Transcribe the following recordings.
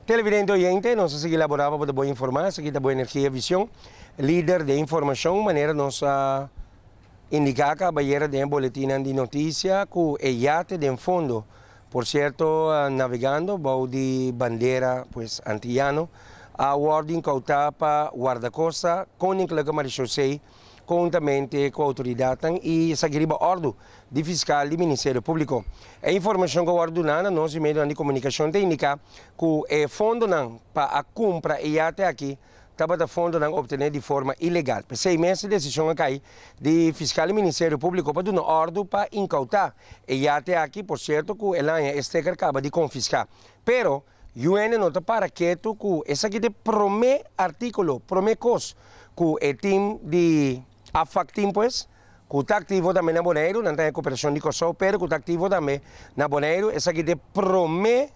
Televidente oyente, nos a sigui laborá pa bo ta bon informá. Esaki ta Bo Energia Vision, lider den informashon, manera nos a indiká kabayera den e boletinnan di notisia ku e yate den fondo, por sierto navegando bou di bandera pues antiyano, a wòrdu inkoutá pa Wardakosta Koninklijke Marechaussee konhuntamente ku outoridatnan i esaki riba òrdu di fiskal di Ministerio Públiko. E informashon ku a wòrdu duná na nos di medionan di komunikashon ta indiká ku e fondonan pa a kumpra e yate aki tabata fondonan optené di forma ilegal. P'esei mes e desishon a kai di fiskal di Ministerio Públiko pa duna òrdu pa inkoutá e yate aki, por sierto ku el aña e steker kaba di konfiská. Pero, UN no ta para ketu ku esaki ta e promé artíkulo, promé kos ku e tim di AFAC tin pues, ku ta aktivo tambe na Boneiru, nan ta den koperashon di Kòrsou, pero ku ta aktivo tambe na Boneiru, esaki ta e promé,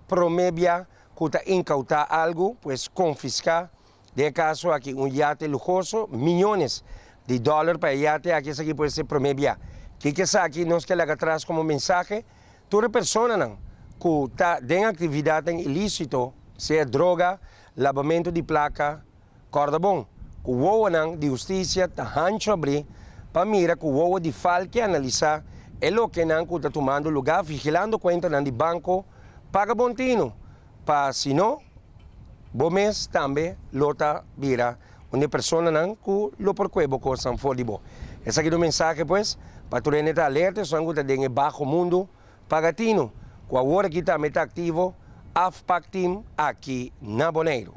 promé bia ku ta inkautá algu, pues konfiská, den e kaso aki un yate luhoso, miyones di dòler pa e yate aki, esaki pues ta e promé bia. Kiko esaki nos ke laga atras komo mensahe? Tur e personanan ku ta den aktividatnan ilísito, sea droga, labamentu di plaka, kòrda bon ku wowonan di hustisia ta hanchu abrí pa mira ku wowo di falki analisá e lokenan ku ta tumando lugá vigilando kuentanan di banko, paga bon tinu pa si no bo mes tambe lo ta bira un di e personanan ku lo por kue bo kosnan for di bo. Esaki ta un mensahe pues pa tur hende ta alerta esun ku ta den e baho mundu paga tinu ku awor aki tambe ta aktivo AFPAC team aki na Boneiru.